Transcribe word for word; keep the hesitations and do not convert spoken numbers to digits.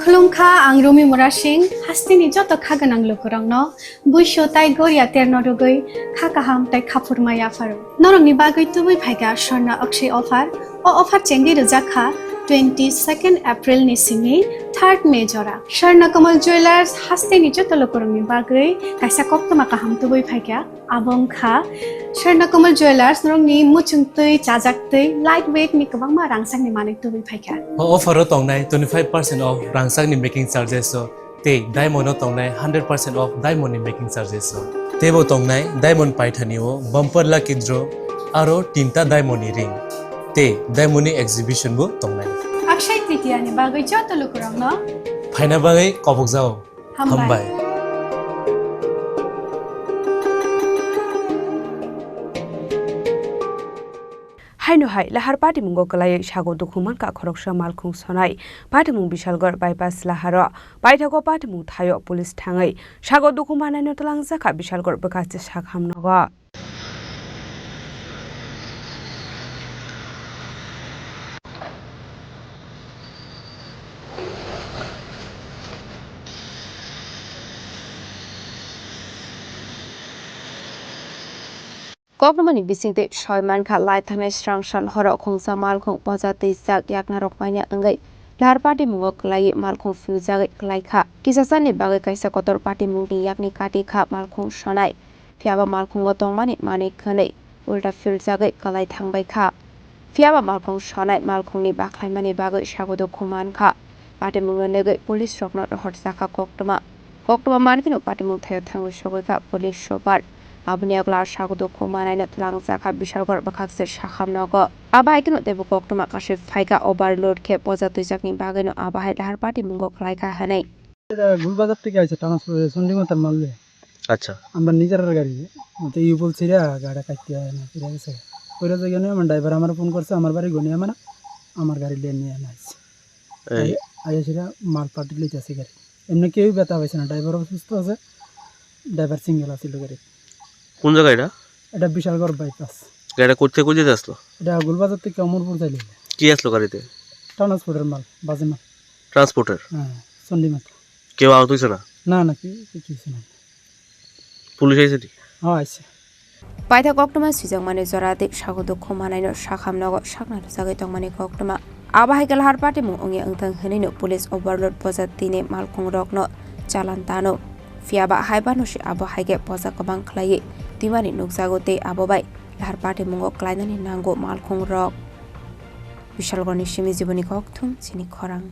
Khulumkha, ang Rumi Murasing, hasteni joto kha gwnang lukurokno buisu tai goria terno rwgwi kha kaham tai khaphurma yapharo. Norokni bagwi tubui phaikha Swarna Akshay offer. O offer chengwi rwjak kha twenty second April ni simi third May jora. Swarna Kamal Jewellers hasteni joto lukurokni bagwi kaisa koktwma kaham tubui phaikha. Abo wngkha Swarna Kamal Jewellers, norokni muchung twi, chajak twi, light weight ni kwbangma rangchakni manwi tubui phaikha. O offer o tongnai twenty five percent off rangchakni making charges o, tei diamond o tongnai hundred percent off diamond ni making charges o. Teibo tongnai diamond paithani o bumper lucky draw, aro tinta diamond ni ring, tei diamond ni exhibition bo tongnai. Akshay Tritiya ni bagwi joto lukurokno phaina bagwi kobokjao. Hambai. Hambai. Haino hai lahar patimungo kwlaiwi sago dukhu mankha khoroksa malkhung sonai. Patimung Bishalgarh bypass laharo. Paithago patimung thaio police thangwi sago dukhu manaino twlangjakha Bishalgarh bwkhakse sak hamnogo. Koktwmani bisingtwi soi mankha, lai thangnai srang sal horo khungsa malkhung poja twijak yaknarok manya wngwi lahar patimungo kwlaiwi malkhung philjagwi kwlaikha. Kisasani bagwi kaisa kotor patimungni yakni kati kha malkhung sonai. Phiyaba malkhungo tongmani manwi khwnwi ulta philjagwi kwlai thangbai kha. Phiyaba malkhung sonai malkhungni bakhlaimani bagwi sago dukhu mankha. Patimungno nugwi police rokno rohorjakha koktwma. Koktwma mankheno patimung thaio thangwi sogwikha police super. Aboni yagulo sago dukhu manaino twlangjakha Bishalgarh bwkhakse sakhamnogo. Abo hai kheno teibo koktwma kasui phaikha, overload khe poja twijakni bagwino abo hai lahar patimungo kwlaikha hwnwi. এটা গুলবাজার থেকে আইছে, ট্রান্সপোর্ট, চণ্ডীমাতার মাল লইয়া। আচ্ছা। আমরা নিজের গাড়ি, তো ইউ বলছি রে, গাড়ি কাটতে হয় না, ফিরে গেছে। কইরা যে গেলে আমার ড্রাইভার আমার ফোন করছে, আমার বাড়ি গনিয়া মানে, আমার গাড়ি লিয়ে নিয়ে আনা হয়েছে। এই আই-, আইয়া সেটা মাল পার্টি লইতেছে গাড়ি। এমনি কেউই ব্যথা পাইছে না, ড্রাইভার অসুস্থ আছে, ড্রাইভার সিঙ্গেল আছিল গাড়ি। কোন জায়গা এটা? এটা বিশালগড় বাইপাস। গাড়িটা কোথা থেকে কোথায় আসলো? এটা গুলবাজার থেকে অমরপুর যাইলে। কি আসলো গাড়িতে? ট্রান্সপোর্টের মাল, বাজে মাল। ট্রান্সপোর্টের? হ্যাঁ, চণ্ডীমাতা। কেউ আহত হয়েছে না? না, না, কি-, কিছু হয়েছে না। পুলিশ আইছে নি? হ্যাঁ, আইছে। Paithak koktwma swijakmani jora tei sago dukhu manaino sakhamnogo sakna rwjagwi tongmani koktwma. Abo hai khe lahar patimung wngya wngthang hwnwino police overload poja tini malkhungrokno chalan tano. Phiyaba hai bano se abo hai khe poja kwbang khlaiwi twimani nukjago tei abo bai lahar patimungo klainani nango malkhungrok. Bishalgarhni simi Jiboni Kokthum, chini khorang.